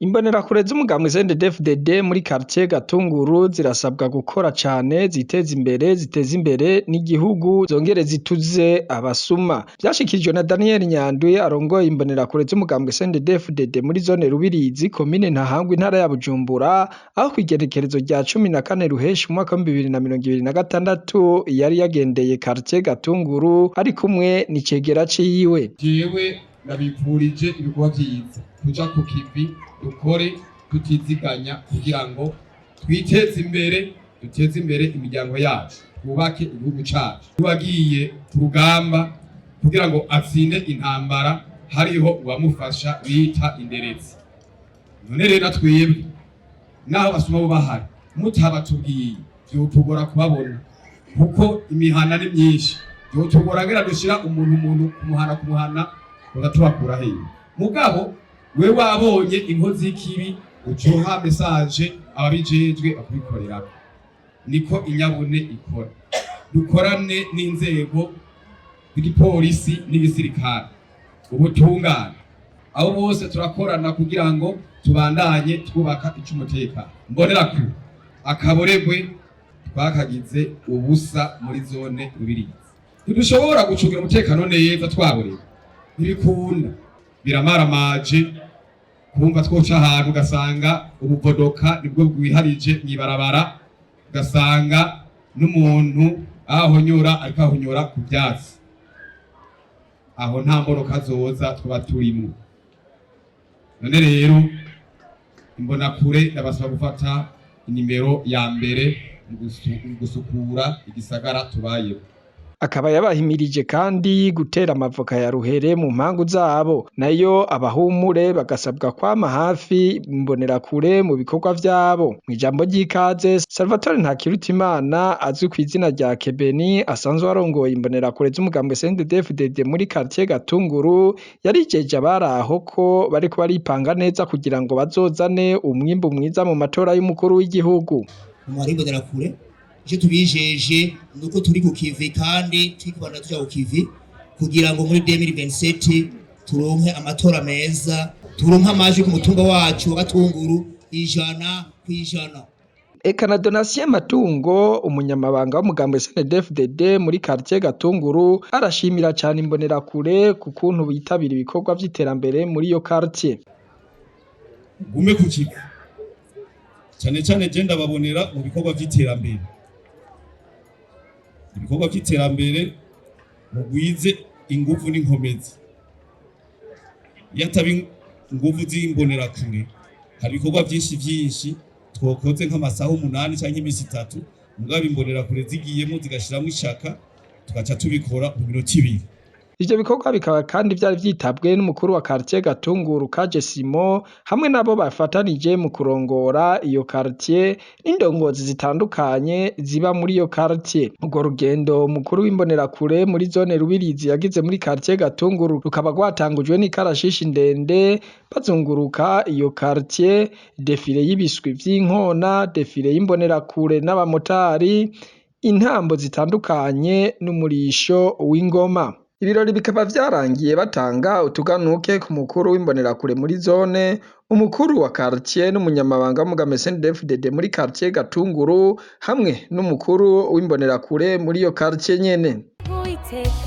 Imbonerakure z'umugambwe CNDD-FDD muri quartier Gatunguru zirasabwa gukora cane ziteze imbere, ziteze imbere n'igihugu, zongere zituze abasuma. Vyashikirijwe na Daniel Nyandwi arongoye imbonerakure z'umugambwe CNDD-FDD muri zone Rubirizi, komine Ntahangwa, intara ya Bujumbura, aho kw'igenekerezo rya 14 Ruheshi umwaka w'2026 yari yagendeye quartier Gatunguru ari kumwe n'icegera ciwe. Jewe ndabipfurije ibikorwa vyiza, kuja ku kivi, dukore tutiziganya kugira ngo twiteze imbere, duteze imbere imiryango yacu, twubake igihugu cacu. Uwagiye ku rugamba kugira ngo atsinde intambara, hariho uwamufasha bita inderezi. None rero twebwe naho basuma bo bahari, mutabatubwiye vyotugora kubabona, kuko imihana ni myinshi. Vyotugora ngera dushira umuntu kumuhana kumuhana, tubakura hehe? Mugabo we wabonye inkozi y'ikibi, ucoha message ababijejwe bakubikorerako. Niko inyabune ikora. Dukorane n'inzego z'igipolisi n'igisirikare, ubutungane, abo bose turakorana kugira ngo tubandanye twubaka ic'umutekano. Mbonera ku akaboregwe twakagize ubusa muri zone Rubirizi. Ntidushobora gucungira umutekano neza twaborewe, ntibikunda. Biramaramaje kumva twoca ahantu ugasanga ubuvodoka nibwo bwiharije mw'ibarabara, ugasanga n'umuntu ahonyora ariko ahonyora ku vyatsi. Aho nta mboroka zoza twaba turimwo. None rero imbonakure ndabasaba gufata inimero ya mbere mu gusukura igisagara tubayeho. Akaba yabahimirije kandi gutera amavoka ya ruhere mu mpangu zabo, nayo abahumure bagasabwa kwama hafi imbonerakure mu bikorwa vyabo. Mw'ijambo ry'ikaze, Salvatore Ntakirutimana azwi kw'izina rya Kebeni, asanzwe arongoye imbonerakure z'umugambwe CNDD-FDD muri quartier Gatunguru, yarijeje abari aho ko bariko baripanga neza kugira ngo bazozane umwimbu mwiza mu matora y'umukuru w'igihugu. Umubare w'imbonerakure, icyo tubijeje ni uko turi ku kivi kandi turi kubandanya tuja ku kivi kugira ngo muri 2027 turonke amatora meza, turonke amajwi ku mutumba wacu wa Gatunguru 100%. Eka na Donatien Matungo, umunyamabanga w'umugambwe CNDD-FDD muri quartier Gatunguru, arashimira cane imbonerakure ku kuntu bitabira ibikorwa vy'iterambere muri iyo quartier. Gume ku kivi cyane cyane, je ndababonera mu bikorwa vy'iterambere. Ibikorwa vy'iterambere mugwize inguvu n'inkomezi. Iyo ataba inguvu z'imbonerakure, hari ibikorwa vyinshi vyinshi twokoze nk'amasaha 8 canke imisi 3. Mugabo imbonerakure zigiyemo zigashiramwo ishaka, tugaca tubikora mu minota 2. Ivyo bikorwa bikaba kandi vyari vyitabwe n'umukuru wa quartier Gatunguru, Kaje Simo, hamwe nabo bafatanije mu kurongora iyo quartier n'indongozi zitandukanye ziba muri iyo quartier. Urwo rugendo umukuru w'imbonerakure muri zone Rubirizi yagize muri quartier Gatunguru rukaba rwatangujwe n'ikarashishi ndende, bazunguruka iyo quartier, défilé y'ibiswi vy'inkona, défilé y'imbonerakure n'abamotari, intambo zitandukanye n'umurisho w'ingoma. Ibirori bikaba vyarangiye batanga utuganuke ku mukuru w'imbonerakure muri zone, umukuru wa quartier n'umunyamabanga w'umugambwe CNDD-FDD muri quartier Gatunguru, hamwe n'umukuru w'imbonerakure muri iyo quartier nyene. Uwiteka.